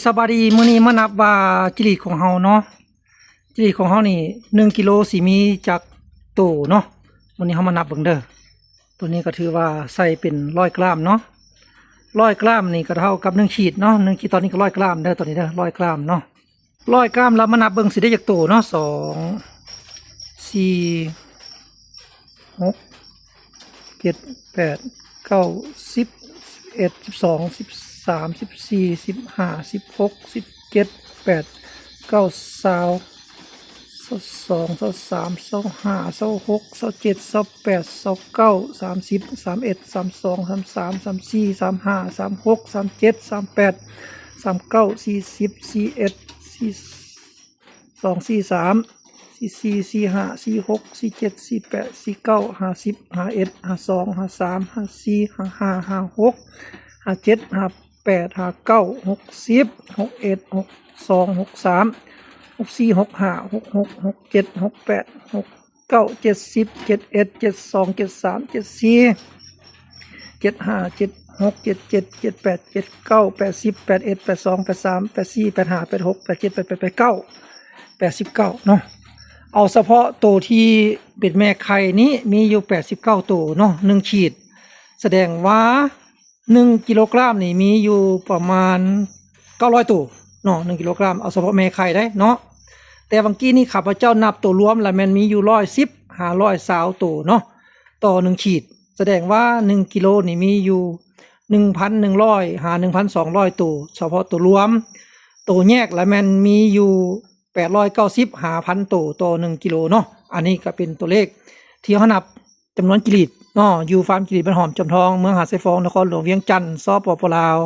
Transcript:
ສະບາຍດີ ມື້ນີ້ມານັບວ່າຈີ່ຫຼີດຂອງເຮົາເນາະ ຈີ່ຫຼີດຂອງເຮົານີ້ໜຶ່ງກິໂລຊິມີຈັກໂຕເນາະ. ມື້ນີ້ເຮົາມານັບເບິ່ງເດີ. ໂຕນີ້ກໍຖືວ່າໃສ່ເປັນຮ້ອຍກຣາມເນາະ. ຮ້ອຍກຣາມນີ້ກໍເທົ່າກັບໜຶ່ງຂີດເນາະ. ໜຶ່ງຂີດຕອນນີ້ກໍຮ້ອຍກຣາມເດີ ຕອນນີ້ເດີ ຮ້ອຍກຣາມເນາະ. ຮ້ອຍກຣາມ ແລ້ວມານັບເບິ່ງຊິໄດ້ຈັກໂຕເນາະ. ສອງ ສີ່ ຫົກ ເຈັດ ແປດ ເກົ້າ ສິບ ສິບເອັດ ສິບສອງ ສິບສາມ ສິບສີ່ ສິບຫ້າ ສິບຫົກ ສິບເຈັດ ສິບແປດ ສິບເກົ້າ ຊາວ ຊາວສອງ ຊາວສາມ ຊາວຫ້າ ຊາວຫົກ ຊາວເຈັດ ຊາວແປດ ຊາວເກົ້າ ສາມສິບ ສາມເອັດ ສາມສອງ ສາມສາມ ສາມສີ່ ສາມຫ້າ ສາມຫົກ ສາມເຈັດ ສາມແປດ ສາມເກົ້າ ສີ່ສິບ ສີ່ເອັດ ສີ່ ສອງ ສີ່ສາມ ສີ່ສີ່ ສີ່ຫ້າ ສີ່ຫົກ ສີ່ເຈັດ ສີ່ແປດ ສີ່ເກົ້າ ຫ້າສິບ ຫ້າເອັດ ຫ້າສອງ ຫ້າສາມ ຫ້າສີ່ ຫ້າຫ້າ ຫ້າຫົກ ຫ້າເຈັດ ຫ້າແປດ ຫ້າເກົ້າ ຫົກສິບ ຫົກເອັດ ຫົກສອງ ຫົກສາມ ຫົກສີ່ ຫົກຫ້າ ຫົກຫົກ ຫົກເຈັດ ຫົກແປດ ຫົກເກົ້າ ເຈັດສິບ ເຈັດເອັດ ເຈັດສອງ ເຈັດສາມ ເຈັດສີ່ ເຈັດຫ້າ ເຈັດຫົກ ເຈັດເຈັດ ເຈັດແປດ ເຈັດເກົ້າ ແປດສິບ ແປດເອັດ ແປດສອງ ແປດສາມ ແປດສີ່ ແປດຫ້າ ແປດຫົກ ແປດເຈັດ ແປດແປດ ແປດເກົ້າ ແປດສິບເກົ້າເນາະ. ເອົາສະເພາະໂຕທີ່ເປັນແມ່ໄຂ່ນີ້ມີຢູ່ແປດສິບເກົ້າໂຕເນາະ ໜຶ່ງຂີດ ສະແດງວ່າໜຶ່ງກິໂລກຣາມນີ້ມີຢູ່ປະມານເກົ້າຮ້ອຍໂຕເນາະ ໜຶ່ງກິໂລກຣາມ ເອົາສະເພາະແມ່ໄຂ່ໄດ໋ເນາະ. ແຕ່ຫວ່າງກີ້ນີ້ຂ້າພະເຈົ້ານັບໂຕລວມລະແມ່ນມີຢູ່ຮ້ອຍສິບຫາຮ້ອຍຊາວໂຕເນາະ ຕໍ່ໜຶ່ງຂີດ ສະແດງວ່າໜຶ່ງກິໂລນີ້ມີຢູ່ໜຶ່ງພັນໜຶ່ງຮ້ອຍຫາໜຶ່ງພັນສອງຮ້ອຍໂຕ ສະເພາະໂຕລວມ. ໂຕແຍກລະແມ່ນມີຢູ່ແປດຮ້ອຍເກົ້າສິບຫາພັນໂຕຕໍ່ໜຶ່ງກິໂລເນາະ. ອັນນີ້ກໍເປັນຕົວເລກທີ່ເຮົານັບຈຳນວນຈີ່ຫຼີດເນາະ ຢູ່ຟາມຈີ່ຫຼີດບ້ານຫອມຈອມທອງ ເມືອງຫາດຊາຍຟອງ ນະຄອນຫຼວງວຽງຈັນ ສປປ ລາວ.